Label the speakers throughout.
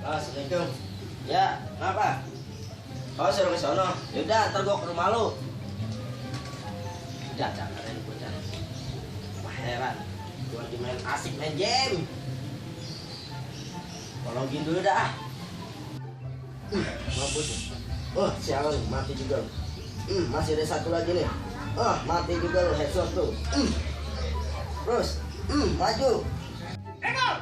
Speaker 1: Assalamualaikum. Ya, apa? Oh, suruh ke sono. Yaudah, ntar gua ke rumah lu. Jangan gua jangan. Wah, heran. Gua lagi main asik main game. Tolongin dulu dah. Mampus. Oh, sialan mati juga. Masih ada satu lagi nih. Oh, mati juga lu headshot tuh. Terus, maju.
Speaker 2: Ekor,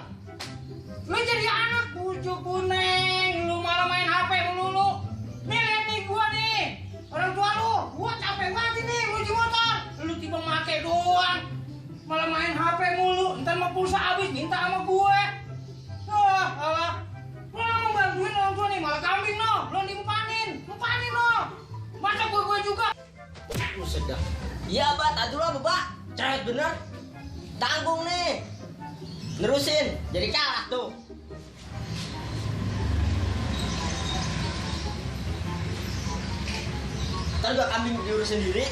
Speaker 2: lu jadi anak bujuk kuning, lu malah main HP melulu. Nih lihat nih gua nih, orang tua lu, gua capek banget nih nyuci motor. Lu tiba make doang, malah main HP mulu. Ntar mau pulsa habis minta sama gue. Alah, lu mau bantuin orang tua nih, malah kambing no, belum dimpanin no. Masa gue juga.
Speaker 1: Buset dah. Iya, Pak, tadi dulu apa, Pak? Cerewet bener. Tanggung nih. Nerusin, jadi kalah tuh. Ntar gua kambing diurus sendiri.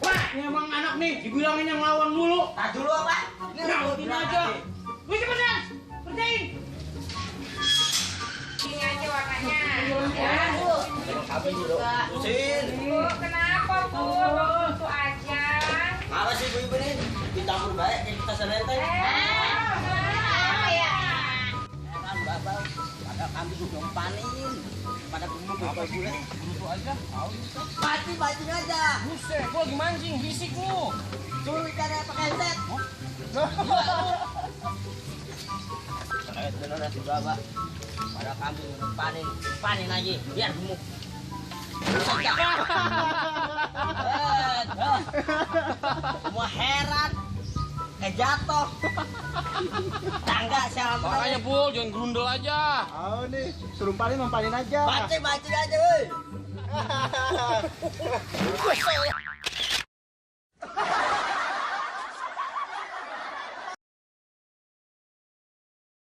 Speaker 2: Wah, ini emang anak nih, dibilangin yang lawan mulu.
Speaker 1: Tadi dulu apa?
Speaker 2: Ini aja. Lu cepetan, kerjain.
Speaker 3: Ini aja warnanya.
Speaker 2: Ya, Bu.
Speaker 1: Kambing dulu. Urusin.
Speaker 3: Bu, kenapa Bu? Itu aja.
Speaker 1: Apa sih ibu-ibu nih? Dicampur baik kayak kita senenteng.
Speaker 3: Apa ya?
Speaker 1: Kan bapak, ada kambing udah panin. Pada bumbu bapak gue.
Speaker 2: Itu aja, tahu bisa.
Speaker 1: Mati aja.
Speaker 2: Buset, gua lagi mancing, bisik lu.
Speaker 1: Suruh ikannya pakai headset. Bener dah tuh bapak. Pada kambing udah panin lagi, biar gemuk. Semua heran, jatuh. Tangga siapa?
Speaker 2: Makanya Bul, jangan grundel aja.
Speaker 4: Oh nih, suruh panin aja.
Speaker 1: Baca aja, woi.